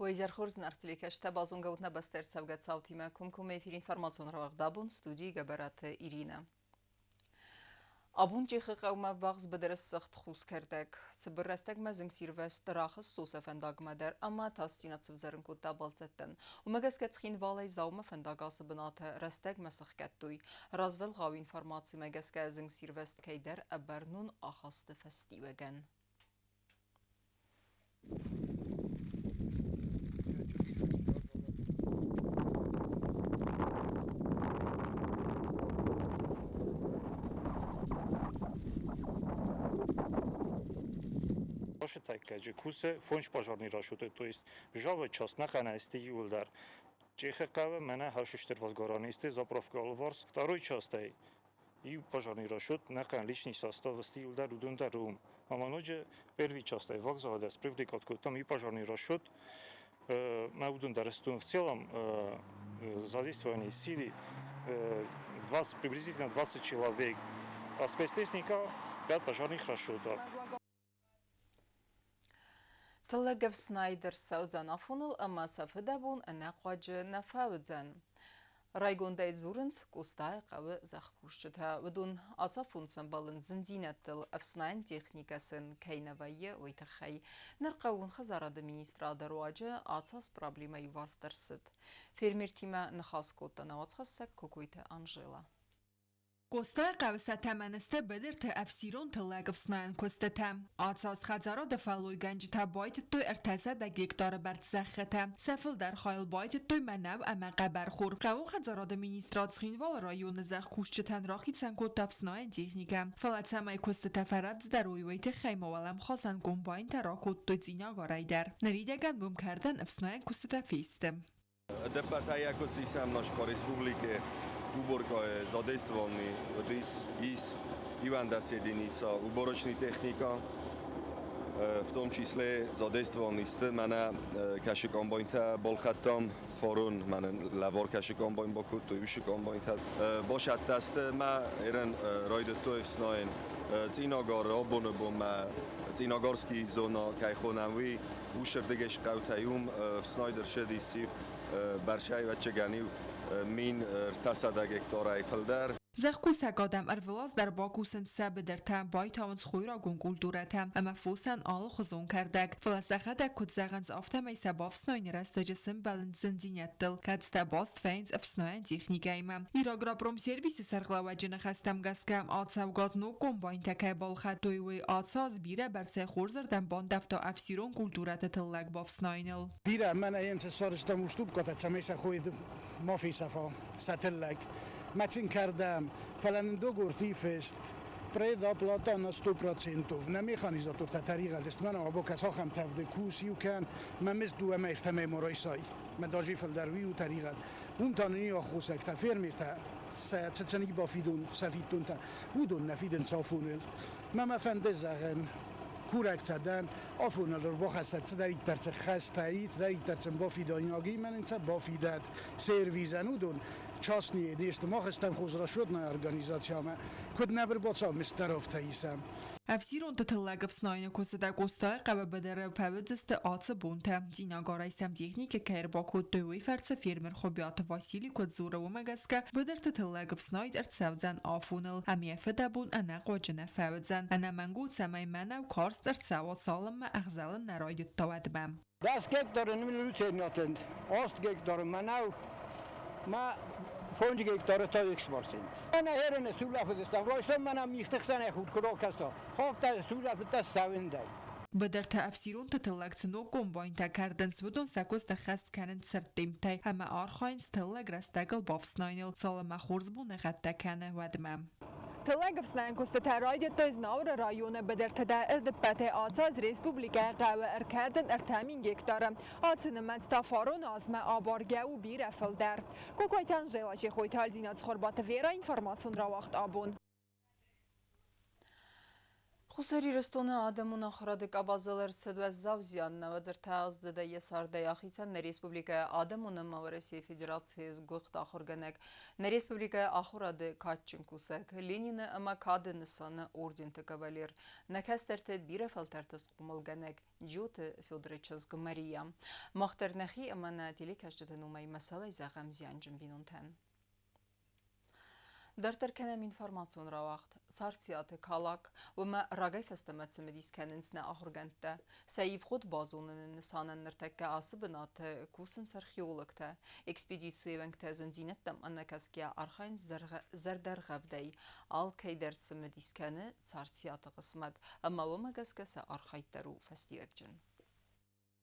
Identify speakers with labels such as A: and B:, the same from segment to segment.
A: Уӕ изӕр хорз, зынаргъ телекӕсджытӕ, базонгӕ ут нӕ бӕстӕ ӕрцӕугӕ цаутимӕ комкоммӕ эфир информацион рауагъд абон, студийы Гӕбӕраты Иринӕ. Абон Чъехы хъӕумӕ ӕввахс быдыры ссыгъд хус кӕрдӕг. Цыбыр рӕстӕгмӕ зынгсирвӕзт рахызт сосӕ фӕндагмӕ дӕр ӕмӕ тасдзинад сывзӕрын кодта бӕлццӕттӕн. Уымӕ гӕсгӕ Цхинвалӕй Дзаумӕ фӕндаг ацы бынаты рӕстӕгмӕ сыхгӕдтой. Развӕлгъау информацимӕ гӕсгӕ зынгсирвӕзт кӕйдӕр ӕбӕрнон ахасты фӕстиуӕгӕн.
B: Ошетайкаджы кусы фондз пожарный расчеты, то есть жавы част нӕхъӕнӕй сты иууылдӕр. Чъехы хъӕуы мӕнӕ хӕсыстыр возгораны исты заправка алыварс. Второй частӕй иу пожарный расчет нӕхъӕн личный состав сты иууылдӕр уыдон дӕр уым. Ӕмӕ ноджы первый частӕй вокзалы дӕр спривлекать кодтам иу пожарный расчет. Мӕ уыдон дӕр сты в целом задействование силы 20, приблизительно 20 человек. А спецтехника 5 пожарных расчетов.
A: Тыллӕгӕфснайд ӕрцӕудзӕн афоныл ӕмӕ сӕ фыдӕбон ӕнӕхъуаджы нӕ фӕуыдзӕн. Райгондӕй дзурынц Къостайы хъӕуы зӕхкусджытӕ. Уыдон ацафон сӕмбӕлынц зындзинӕдтыл, ӕфснайӕн техникӕ сын кӕй нӕ вӕййы, уый тыххӕй. Ныр хъӕууон хӕдзарады министрады руаджы ацас проблемӕ иуварс ӕрцыд. Фермертимӕ ныхас кодта нӕ уацхӕссӕг Кокойты Анжела.
C: Къостайы хъӕуы сӕ тӕмӕны сты быдырты ӕфсирон тыллӕг ӕфснайӕн куыстытӕ. Ацы аз хӕдзарады фӕллойгӕнджытӕ байтыдтой 300 гектары бӕрц зӕххытӕ. Сӕ фылдӕр хайыл байтыдтой мӕнӕу ӕмӕ хъӕбӕрхор. Хъӕуы хӕдзарады министрад Цхинвалы районы зӕхкусджытӕн рахицӕн кодта ӕфснайӕн техникӕ. Фӕлӕ цӕмӕй куыстытӕ фӕрӕвдздӕр уой, уый тыххӕй ма уӕлӕмхасӕн комбайнтӕ ракодтой Цъинагарӕй дӕр. Ныридӕгӕн уым кӕрдӕн ӕфснайӕн куыстытӕ фесты.
D: Ӕдӕппӕтӕй ӕкосисӕм наш по республике уборка задействованы уыдис ис 11 единица уборочный техника, в том числе задействованы сты мӕнӕ кӕсы комбайнтӕ балхӕдтам фарон мӕнӕ лӕвар кӕсы комбайн бакодтой уыцы комбайнтӕ басӕттӕ сты мӕ ерын райдыдтой ӕфснайын Цъинагары абоны бонмӕ Цъинагарский зона кӕй хонӕм, уый Усырдыгӕй схъӕутӕй уым ӕфснайд ӕрцыдис бӕрзӕйвӕччӕгӕн-иу 1300 гектарӕй фылдӕр.
C: Зӕхкусӕг адӕм ӕрвылаз дӕр бакусынц сӕ быдыртӕ, байтауынц хойрагон культурӕтӕ ӕмӕ фосӕн алыхуызон кӕрдӕг. Фӕлӕ сӕхӕдӕг куыд зӕгъынц, афтӕмӕй сӕ бафснайыны рӕстӕджы сӕмбӕлынц зындзинӕдтыл, кӕцытӕ баст вӕййынц ӕфснайӕн техникӕимӕ. Ирагропромсервисы сӕргълӕууӕджы ныхӕстӕм гӕсгӕ, ацӕугӕ ног комбайнтӕ кӕй балхӕдтой, уый ацы аз бирӕ бӕрцӕй хорзырдӕм бандӕвта ӕфсирон культурӕты тыллӕг бафснайыныл.
E: Бирӕ мӕнӕ енце сарӕзтам уступкӕтӕ, цӕмӕй сӕ хойд ма фесӕфа сӕ тыллӕг. Мӕ цин кӕрдӕм, фӕлӕ нын договорти фест предоплата на 100%. Нӕ механизатортӕ тӕригъӕд сты, мӕнӕ або кӕсахӕм тӕвды кус иу кӕн, мӕ мызд дыууӕ мӕй ӕртӕ морайсай. Мӕ даже фылдӕр уый у тӕригъӕд. Уым та нын иу аххосӕгтӕ фермертӕ сӕ цӕцӕни бафидун, сӕ фиддонтӕ, уыдон нӕ фидынц афоныл. Мӕ мӕ фӕнды зӕгъын, курӕг цӕ дӕн, афоныл ӕрбахӕссӕд цыдӕриддӕр цы хӕстӕ и, цыдӕриддӕр сын бафидӕйнаг и, мӕн сӕ бафидӕд. Сервизӕн уыдон частные не сты, мах стӕм хозрасчетная организациямӕ, куыд нӕ ӕрбацӕуӕм, мистеровтӕ исӕм.
C: Ӕфсиронты тыллӕг ӕфснайыны куыстытӕ Къостайы хъӕуы быдыры фӕуыдзысты ацы бонтӕ. Цъинагарӕй сӕм техникӕ кӕй ӕрбакодтой, уый фӕрцы фермер Хуыбиаты Васили куыд дзуры, уымӕ гӕсгӕ быдырты тыллӕг ӕфснайд ӕрцӕудзӕн афоныл ӕмӕ йӕ фыдӕбон ӕнӕхъуаджы нӕ фӕуыдзӕн. Ӕнӕмӕнг у, цӕмӕй мӕнӕу карст ӕрцӕуа, цалынмӕ ӕгъзӕлын нӕ райдыдта, уӕдмӕ.
F: 10 гектары люцернатент, 8 гектары мӕнӕу, ма 5 гектары та экспорт. Мӕнӕ херыны сулӕфыдыстӕм, райсом мӕнӕ мигъты хсӕнӕй худ куы ракӕса, хафта сулӕфыдтӕ ссӕуындӕй.
C: Быдырты ӕфсиронты тыллӕг цы ног комбайнтӕ кӕрдынц, уыдон сӕ куыст ӕххӕст кӕнынц цырддымтӕй ӕмӕ архайынц тыллӕг рӕстӕгыл бафснайыныл, цалынмӕ хорз боныгъӕдтӕ кӕны, уӕдмӕ. Тыллӕг ӕфснайӕн куыстытӕ райдыдтой Знауыры районы быдырты дӕр ӕрдыппӕтӕй ацы аз республикӕйы хъӕуы ӕркӕрдын 3000 гектары. Ацы нымӕц та фарон азмӕ абаргӕ у бирӕ фылдӕр. Кокойты Анжела, Чехойты Альзина, Цхуырбаты Вера, информацион рауагъд абон.
A: Хуссар Ирыстоны адӕмон ахуырады къабазыл ӕрцыд уӕззау зиан. 93-аздзыдӕй йӕ цардӕй ахицӕн нӕ республикӕйы адӕмон ӕмӕ Уӕрӕсейы Федерацийы сгуыхт ахуыргӕнӕг, нӕ республикӕйы ахуырады кадджын кусӕг, Ленины ӕмӕ Кады нысаны орденты кавалер, нӕ кӕстӕрты бирӕ фӕлтӕрты схъомылгӕнӕг Джиоты Федоры чызг Мария. Мах дӕр нӕхи ӕмӕ нӕ телекӕсджыты номӕй мӕсӕлӕй зӕгъӕм зианджын бинонтӕн. Дарддӕр кӕнӕм информацион рауагъд. Царциаты Калак, уымӕ рагӕй фӕстӕмӕ цымыдис кӕнынц нӕ ахуыргӕндтӕ. Сӕ ивгъуыд базоныны нысанӕн ныртӕккӕ ацы бынаты кусынц археологтӕ. Экспедицийы уӕнгтӕ зындзинӕдтӕм ӕнӕкӕсгӕйӕ архайынц зӕрдӕргъӕвдӕй. Алкӕй дӕр цымыдис кӕны Царциаты хъысмӕт, ӕмӕ уымӕ гӕсгӕ сӕ архайд дӕр у фӕстиуӕгджын.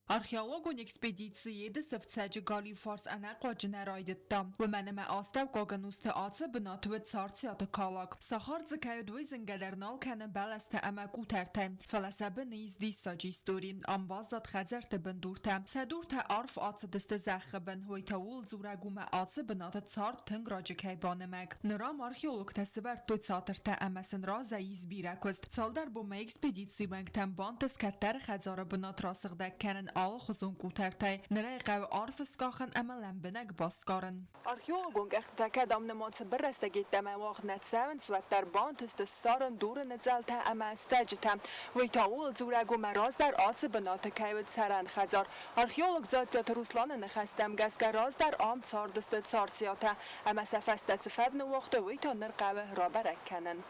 C: Археологон экспедици Едысы ӕфцӕджы галиу фарс ӕнӕхъуаджы нӕ райдыдта, уымӕн ӕмӕ астӕуккаг ӕнусты ацы бынат уыд Царциаты калак. Сахар дзы кӕй уыд, уый зынгӕ дӕр нал кӕны бӕлӕстӕ ӕмӕ къутӕртӕй, фӕлӕ сӕ быны ис диссаджы истори. Ам баззад хӕдзӕртты бындуртӕ. Сӕ дуртӕ арф ацыдысты зӕххы бын, уый та ууыл дзурӕг у, ӕмӕ ацы бынаты цард тынг раджы кӕй банымӕг. Ныр ам археологтӕ сывӕрдтой цатыртӕ ӕмӕ сын разӕй ис бирӕ куыст. Цалдӕр бонмӕ экспедицийы уӕнгтӕн бантыст кӕддӕры хӕдзары бынат расыгъдӕг кӕнын алыхуызон къутӕртӕй. Ныр ӕй хъӕуы арф скъахын ӕмӕ лӕмбынӕг басгарын. Археологон къӕхтытӕ кӕд ам нымад цыбыр рӕстӕг йеддӕмӕ уагъд нӕ цӕуынц, уӕддӕр бантыст ссарын дуры ныцъӕлтӕ ӕмӕ стӕджытӕ. Уый та ууыл дзурӕг у, ӕмӕ раздӕр ацы бынаты кӕй уыд цӕрӕн хӕдзар. Археолог Дзаттиаты Русланы ныхӕстӕм гӕсгӕ раздӕр ам цардысты царциатӕ ӕмӕ сӕ фӕстӕ цы фӕд ныууагътой, уый та ныр хъӕуы рабӕрӕг кӕнын.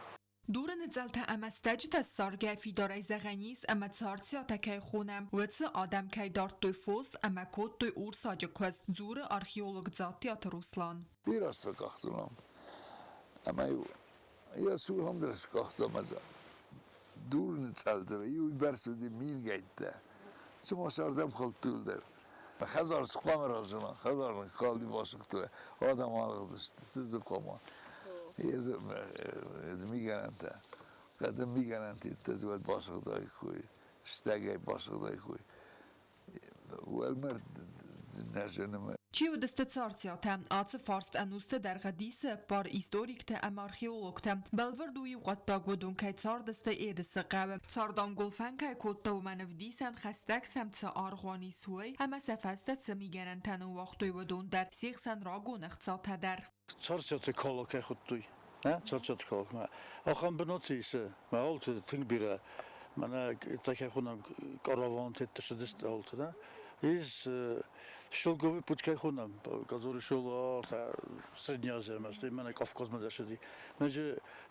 C: Дуры ныцъӕлтӕ ӕмӕ стӕджытӕ ссаргӕ фидарӕй зӕгъӕн ис, ӕмӕ Царциатӕ кӕй хонӕм, уыцы адӕм кӕй дардтой фос ӕмӕ кодтой урсаджы куыст, дзуры археолог Дзаттиаты Руслан.
G: Бирӕ къахтон ам. Ӕмӕ-иу йӕ цурхӕм дӕр скъахтам ӕмӕ дуры ныцъӕлтӕ иу бӕрц уыди мингӕйттӕ. Цыма сӕрдӕм хӕлдтой дӕр. Хӕдзар цы хъуамӕ разына, хӕдзар ныккалди, басыгътой, адӕм алыгъдысты, цы дзы хъуамӕ. Мигӕнӕнтӕ, хъӕдын мигӕнӕнтӕ уӕд басыгъдаиккой, стӕгӕй басыгъдаиккой. Уӕлмӕрд нӕ зыны.
C: Чи уыдысты Царциатӕ? Ацы фарст ӕнусты дӕргъы дисы ӕппар историктӕ ӕмӕ археологтӕ. Бӕлвырд у иу хъуыддаг, уыдон кӕй цардысты Едысы хъӕуы. Цардӕмгуылфӕн кӕй кодта, уымӕн ӕвдисӕн хӕстӕг сӕм цы аргъуан ис, уый, ӕмӕ сӕ фӕстӕ цы мигӕнӕнтӕ ныууагътой, уыдон дӕр, се хсӕн рагон ӕхцатӕ дӕр.
H: Царциаты калак кӕй хуыдтой, Царциаты калакмӕ. Ахӕм бынаты ис мӕ алты тынг бирӕ. Мӕнӕ такӕй хонӕм караванты цыдысты алты, да? Из Шелковый путь кӕй хонӕм, который шел Средняя Азия, мӕнӕ Кавказмӕ дӕр цыди.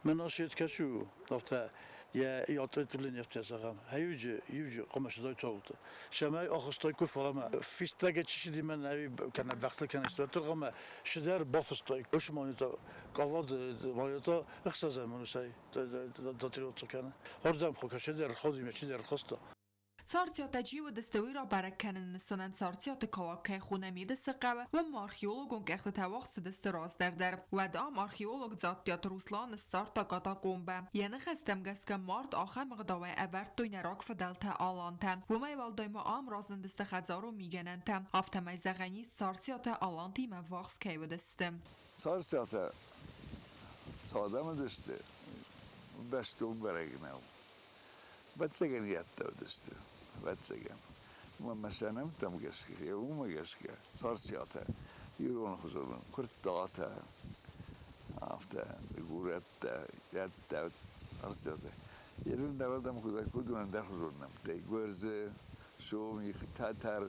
H: Мӕ насиет кӕсы, афтӕ йӕ ятъетылы зӕгъӕм, иуджы, иуджы хъуымӕсыдӕй цӕуты. Сӕмӕй ахызтой куы фӕлӕ фистӕгӕй чи цыди мӕн ӕви кӕнӕ бӕхтыл кӕнӕ стӕртыргъӕмӕ цыдӕр бафыстой. Уыцы монетӕ къавад монетӕ ӕхсӕзӕм ӕнусӕй датироваться кӕны. Ардӕм хуы кӕсыдӕр ходимӕ чидӕр хоста.
C: Царциатӕ чи уыдысты, уый рабӕрӕг кӕныны нысанӕн Царциаты калак кӕй хонӕм Едысы хъӕуы, уым археологон къӕхтытӕ уагъд цыдысты раздӕр дӕр. Уӕд ам археолог Дзаттиаты Руслан ссардта катакомбӕ. Йӕ ныхӕстӕм гӕсгӕ мард ахӕм ӕгъдауӕй ӕвӕрдтой нӕ рагфыдӕлтӕ алантӕ. Уымӕй уӕлдай ма ам разындысты хӕдзарон мигӕнӕнтӕ. Афтӕмӕй зӕгъӕн ис, Царциатӕ алантимӕ ввахс кӕй уыдысты.
G: Царциатӕ цы адӕм уыдысты, бӕстон бӕрӕг нӕу. Ӕвӕццӕгӕн йӕдтӕ уыдысты, ӕвӕццӕгӕн. Уымӕ сӕ нӕмттӕм гӕсгӕ, уымӕ гӕсгӕ Царциатӕ ирон хуызӕн куырттатӕ, афтӕ горӕттӕ, йӕдтӕ, Царциатӕ. Ерын дӕр адӕм куыд ӕндӕрхуызон нӕмттӕй Гуырдзы, Сомих, Тӕтӕр,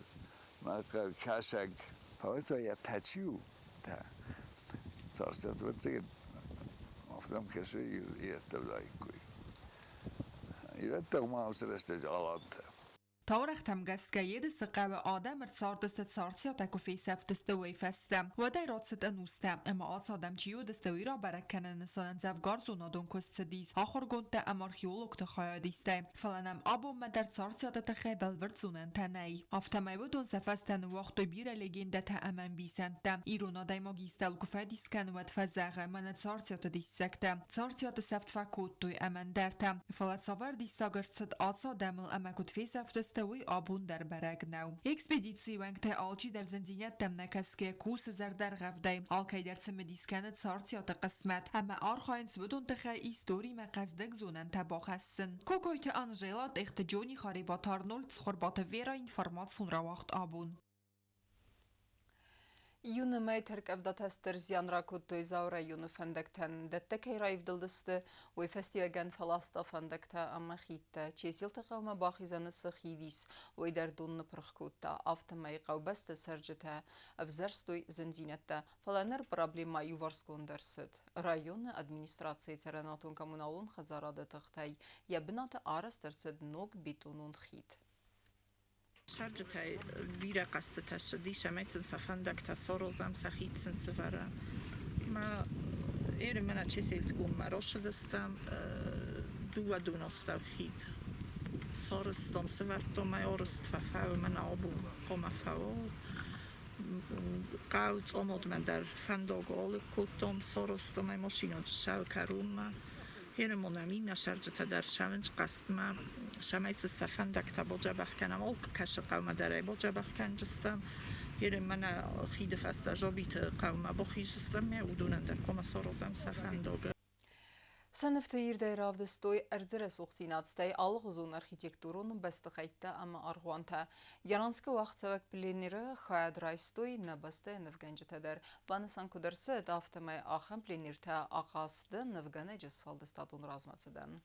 G: Мӕхъхъӕл, Кӕсӕг. Фӕлӕ та йӕ та чи у, та? Царциаты ӕвӕццӕгӕн афтӕ кӕсы ирӕттӕ уыдаиккой. Ирӕттӕ ма уыцы рӕстӕджы алантӕ.
C: Таурӕгътӕм гӕсгӕ Едысы хъӕуы адӕм ӕрцардысты Царциатӕ куы фесӕфтысты, уый фӕстӕ. Уӕдӕй рацыд ӕнустӕ, ӕмӕ ацы адӕм чи уыдысты, уый рабӕрӕг кӕныны нысанӕн дзӕвгар зонадон куыст цыдис ахуыргондтӕ ӕмӕ археологты хайадистӕй. Фӕлӕ нӕм абонмӕ дӕр Царциаты тыххӕй бӕлвырд зонӕнтӕ нӕй. Афтӕмӕй уыдон сӕ фӕстӕ ныууагътой бирӕ легендӕтӕ ӕмӕ ӕмбисӕндтӕ. Ирон адӕймаг истӕуыл куы фӕдис кӕны, уӕд фӕзӕгъы, мӕнӕ Царциаты диссӕгтӕ. Царциаты сӕфт фӕкодтой ӕмӕ ӕндӕртӕ. Фӕлӕ цавӕр диссаг ӕрцыд ацы адӕмыл ӕмӕ куыд фесӕфтысты, сарӕзта, уый абон дӕр бӕрӕг нӕу. Экспедицийы уӕнгтӕй алчидӕр зындзинӕдтӕм нӕ кӕсгӕ кусы зӕрдӕргъӕвдӕй, алкӕйдӕр цымыдис кӕны Царциаты хъысмӕт ӕмӕ архайынц уыдон тыххӕй историмӕ хъӕздыг зонӕнтӕ бахӕссын. Кокойты Анжела, Тъехты Джони, Харебаты Арнольд, Цхуырбаты Вера, информацион рауагъд абон.
A: Июны мӕй тӕрккъӕвдатӕ стыр зиан ракодтой Дзауы районы фӕндӕгтӕн. Дӕттӕ кӕй раивдылдысты, уый фӕстиуӕгӕн фӕласта фӕндӕгтӕ ӕмӕ хидтӕ. Чеселты хъӕумӕ бахизӕны цы хид ис, уый дӕр дон ныппырх кодта. Афтӕмӕй хъӕубӕсты цӕрджытӕ ӕвзӕрстой зындзинӕдтӕ. Фӕлӕ ныр проблемӕ иуварсгонд ӕрцыд. Районы администрацийы цӕрӕнуатон-коммуналон хӕдзарады тыхтӕй йӕ бынаты арӕзт ӕрцыд ног бетонон хид.
I: Цӕрджытӕй бирӕ хъӕстытӕ ссыди, цӕмӕй сын сӕ фӕндӕгтӕ сорозӕм, сӕ хид сын сывӕрӕм. Ма Еремӕ Чеселтгоммӕ росыдыстӕм дыууӕ доностӕу хид. Сорыстон, сывӕрдтон мӕ орыст фӕфӕуы, мӕнӕ обу хъуамӕ фӕуо. Хъӕу Цъомодмӕ дӕр фӕндаг алыг кодтон, соростон ӕй машинӕджы сӕу кӕронмӕ. Еремонӕм иннӕ цӕрджытӕ дӕр цӕуынц хъӕстмӕ, цӕмӕй цы сӕ фӕндӕгтӕ бодзӕбӕх кӕнӕм, алкӕ кӕсы хъӕумӕ дӕр ӕй бодзӕбӕх кӕнджыстӕм. Еремӕ хиды фӕстӕ Жобиты хъӕумӕ бахиздзыстӕм, уыдонӕн дӕр хъуамӕ саразӕм сӕ фӕндаг.
A: Сӕ нывты ирдӕй равдыстой ӕрдзы рӕсугъддзинад, стӕй алыгъуызон архитектурон бӕстыхӕйттӕ ӕмӕ аргъуантӕ. Яранскы уагъдцӕуӕг пленэры хайад райстой нӕ бӕстӕйы нывгӕнджытӕ дӕр. Банысан куыд ӕрцыд, афтӕмӕй ахӕм пленэртӕ ахъаз сты нывгӕнӕджы сфӕлдыстадон размӕцыдӕн.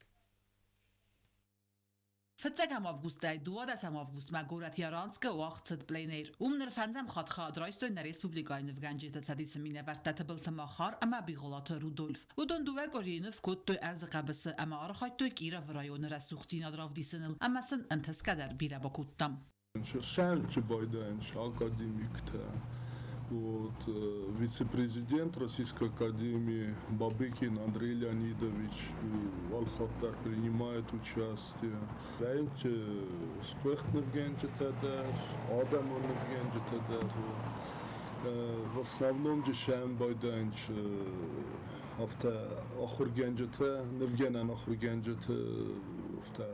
J: Фыццӕгӕм августӕй 12 августмӕ горӕт Яранскы уагъд цыд пленэр. Уым ныр фӕндзӕм хатт хайад райстой нӕ республикӕйы нывгӕнджыты цӕдисы минӕвӕрттӕ Тыбылты Махар ӕмӕ Бигъуылаты Рудольф. Уыдон дыууӕ къуырийы ныв кодтой ӕрдзы хъӕбысы ӕмӕ архайдтой Кировы районы рӕсугъддзинад равдисыныл ӕмӕ сын ӕнтысгӕ дӕр бирӕ бакодта.
K: Шершенчы байдайынц академиктӕ. Вот, вице-президент Российской Академии Бабыкин Андрей Леонидович алхатт принимает участие. Вӕййынц сгуыхт нывгӕнджытӕ дӕр, адӕмон нывгӕнджытӕ дӕр. В основном же сӕм байдайынц афтӕ ахуыргӕнджытӕ, нывгӕнӕн ахуыргӕнджыты афтӕ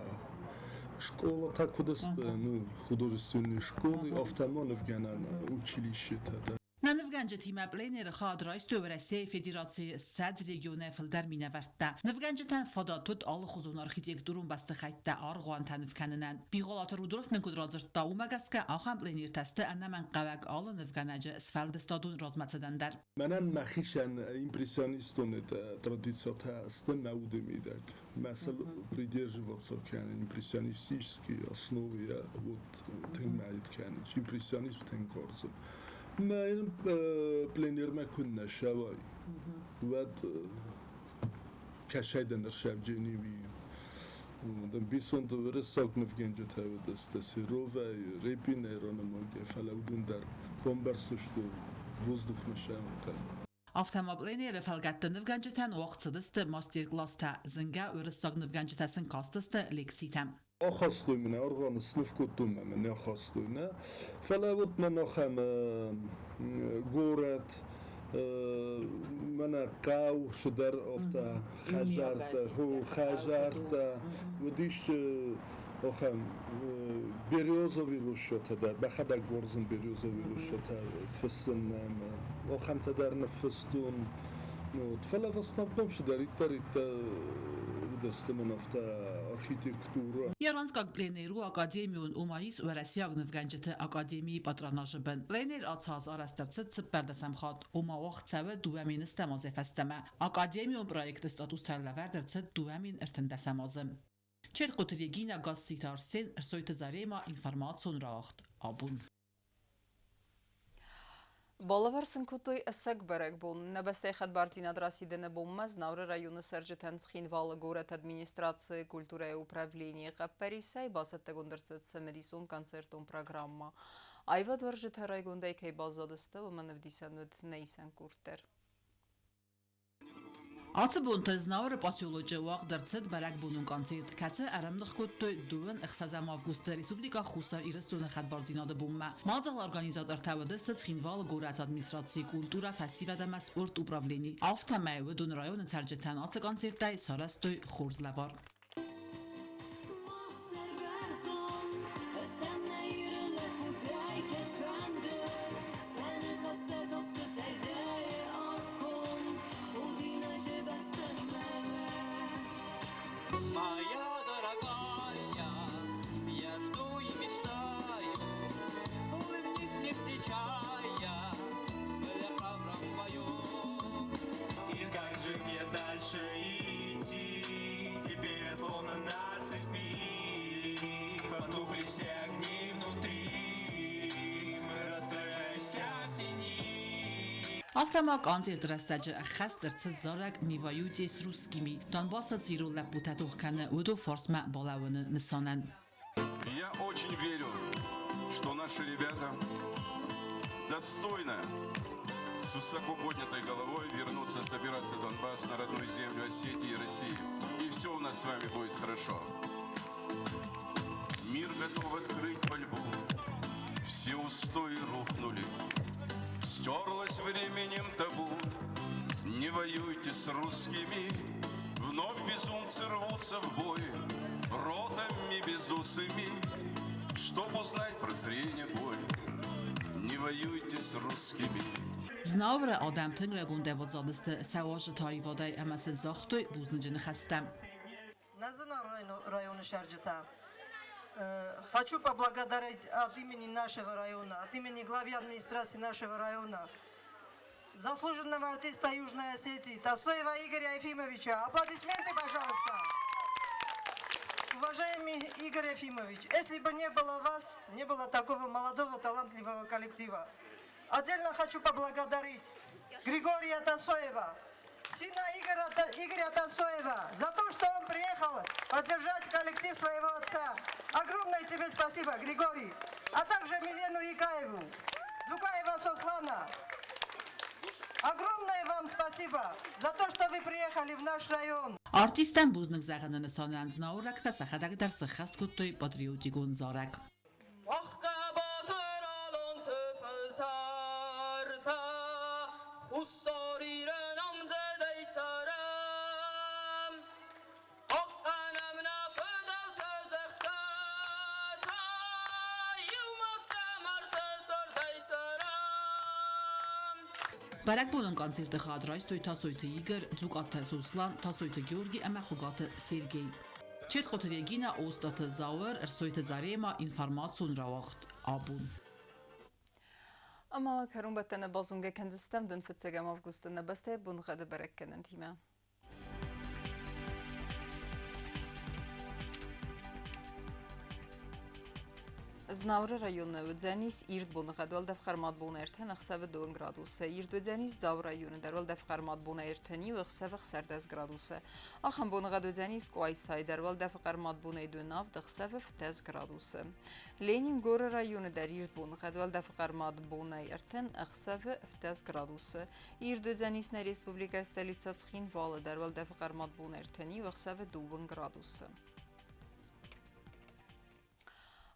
K: школатӕ куыд сты, ну, художественные школы, афтӕ ма нывгӕнӕн училищетӕ дӕр.
J: Нӕ нывгӕнджытимӕ пленэры хайад райстой Уӕрӕсейы Федерацийы 20 регионӕй фылдӕр минӕвӕрттӕ. Нывгӕнджытӕн фадат уыд алыхуызон архитектурон бӕстыхӕйттӕ аргъуантӕ ныв кӕнынӕн. Бигъуылаты Рудольф нын куыд радзырдта, уымӕ гӕсгӕ ахӕм пленэртӕ сты ӕнӕмӕнгхъӕуӕг алы нывгӕнӕджы сфӕлдыстадон размӕцыдӕн дӕр.
K: Мӕнӕн мӕхицӕн импрессионистон традициятӕ сты мӕ уды мидӕг. Мӕ сыл придерживаться кӕнын импрессионистической основы я вот тынг мӕйт кӕнын. Импрессионизм тынг уарзын. Мӕ пленэрмӕ куыннӕ сӕвай, уӕд кӕсӕй дӕн ӕрсӕвджени уи. Ӕмбисонды уырыссаг нывгӕнджытӕ уыдысты Серовӕй, Репинӕй ранымайгӕ, фӕлӕ уыдон дӕр бамбӕрц сты воздух нысӕнтӕ.
J: Афтӕ ма пленэры фӕлгӕтты нывгӕнджытӕн уагъд цыдысты мастер-класстӕ, зынгӕ уырыссаг нывгӕнджытӕ сын кастысты лекцитӕ.
K: Ахастой мын аргъуаны сныв кодтой мӕ мын ахастой, нӕ. Фӕлӕ вот мӕн ахӕм горӕт, мӕнӕ хъӕу цыдӕр афтӕ хӕдзӕрттӕ, хӕдзӕрттӕ уыдис ахӕм березовый рощатӕ дӕр, мӕхӕдӕг уарзын березовый рощатӕ фыссын нӕм, ахӕмтӕ дӕр ныффыстон. Вот. Фӕлӕ в основном цыдӕриддӕр уыдысты мын афтӕ архитектура.
J: Яранскаг пленэру академион уымӕ ис уӕрӕсейаг нывгӕнджыты академийы патронажы бын. Пленэр ацы аз арӕзт ӕрцыд цыппӕрдӕсӕм хатт, ома уагъд цӕуы 2000 стӕм азӕй фӕстӕмӕ. Академион проекты статустӕ лӕвӕрд ӕрцыд 2013 азы. Черкъуты Регина, Гасситы Арсен, Ӕрсойты Зарема, информацион рауагъд абон.
A: Балӕвар сын кодтой ӕцӕг бӕрӕгбон. Нӕ бӕстӕйы хӕдбардзинад расидыны бонмӕ Знауыры районы цӕрджытӕн Цхинвалы горӕты администрацийы культурӕйы управленийы хъӕппӕрисӕй бацӕттӕгонд ӕрцыд цымыдисон концертон программӕ. Аивадуарзджытӕ райгондӕй кӕй баззадысты, уымӕн ӕвдисӕн уыд нӕ исӕн къорд дӕр.
J: Ацы бонты Знауыры поселочы уагъд ӕрцыд бӕрӕгбонон концерт, кӕцы ӕрӕмных кодтой дыууын ӕхсӕзӕм августы Республикӕ Хуссар Ирыстоны хӕдбардзинады бонмӕ. Мадзалы организатортӕ уыдысты Цхинвалы горӕты администрацийы культурӕ, фӕсивӕд ӕмӕ спорт управлени. Афтӕмӕй уыдон районы цӕрджытӕн ацы концерттӕй сарӕзтой хорз лӕвар. Афтӕ ма концерты рӕстӕджы ӕххӕст ӕрцыд зарӕг «Не воюйте с русскими». Донбассы цы ирон лӕппутӕ тох кӕны, уыдон фарсмӕ балӕууыны нысанӕн.
L: Я очень верю, что наши ребята достойно, с высоко поднятой головой вернутся с операции «Донбасс» на родную землю Осетии и России. И все у нас с вами будет хорошо. Мир готов открыть пальбу. Все устои рухнули. Стерлось временем табу. Не воюйте с русскими. Вновь безумцы рвутся в бой. Ротами безусыми. Чтоб узнать прозрение боль. Не воюйте с русскими.
J: Знауыры адӕм тынг рагонд ӕвӕдзадысты сӕ уазджыты аивадӕй ӕмӕ сын загътой бузныджы ныхӕстӕ.
M: Нӕ районы цӕрджытӕ, хочу поблагодарить от имени нашего района, от имени главы администрации нашего района, заслуженного артиста Южной Осетии Тасоева Игоря Ефимовича. Аплодисменты, пожалуйста. Уважаемый Игорь Ефимович, если бы не было вас, не было такого молодого, талантливого коллектива. Отдельно хочу поблагодарить Григория Тасоева, сына Игоря Тасоева, за то, что он приехал поддержать коллектив своего отца. Огромное тебе спасибо, Григорий. А также Милену Икаеву, Дукаева Сослана. Огромное вам спасибо за то, что вы приехали в наш район.
J: Артисттӕн бузныг зӕгъыны нысанӕн знауырӕгтӕ сӕхӕдӕг дӕр сӕххӕст кодтой патриотикон зарӕг.
N: Фӕлтӕртӕ Хуссар Ирӕн ӕмдзӕдӕй цӕрӕм. Хъахъхъӕнӕм нӕ фыдӕлты зӕххытӕ, иумӕ ӕфсымӕрты цардӕй цӕрӕм.
J: Бӕрӕгбонон концерты хайад райстой Тасойты Игорь, Дзукъаты Сослан, Тасойты Георги ӕмӕ Хуыгаты Сергей. Четхъоты Регинӕ, Остъаты Зауыр, Ӕрсойты Заремӕ, информацион рауагъд «Абон».
A: Ӕмӕ кӕронбӕттӕны базонгӕ кӕндзыстӕм дын фыццӕгӕм августы нӕ бӕстӕйы боныгъӕды бӕрӕггӕнӕнтимӕ. Знауыры районы уыдзӕнис ирд боныгъӕд, уӕлдӕф хъӕрмад бон ӕртӕ, ӕхсӕвы 2 градусы. Ирд уыдзӕнис Дзауы районы дӕр, уӕлдӕф хъӕрмад бон 31, ӕхсӕвы 16 градусы. Ахӕм боныгъӕд уыдзӕнис Къуайсайы дӕр, уӕлдӕфы хъӕрмад бонӕй 27, ӕхсӕвы 17 градусы. Ленингоры районы дӕр ирд боныгъӕд, уӕлдӕфы хъӕрмад бонӕй 30, ӕхсӕвы 17 градусы. Ирд уыдзӕнис нӕ республикӕйы столицӕ Цхинвалы дӕр, уӕлдӕфы хъӕрмад бон 31, ӕхсӕвы 2 градусы.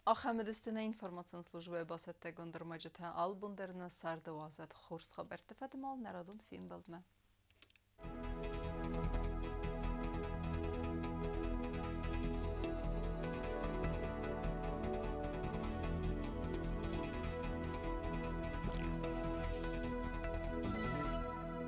A: Ахӕм уыдысты нӕ информацион службӕйы бацӕттӕгонд ӕрмӕджытӕ. Алы бон дӕр нӕ царды уадзӕд хорз хабӕртты фӕдыл нӕ радон фембӕлдмӕ.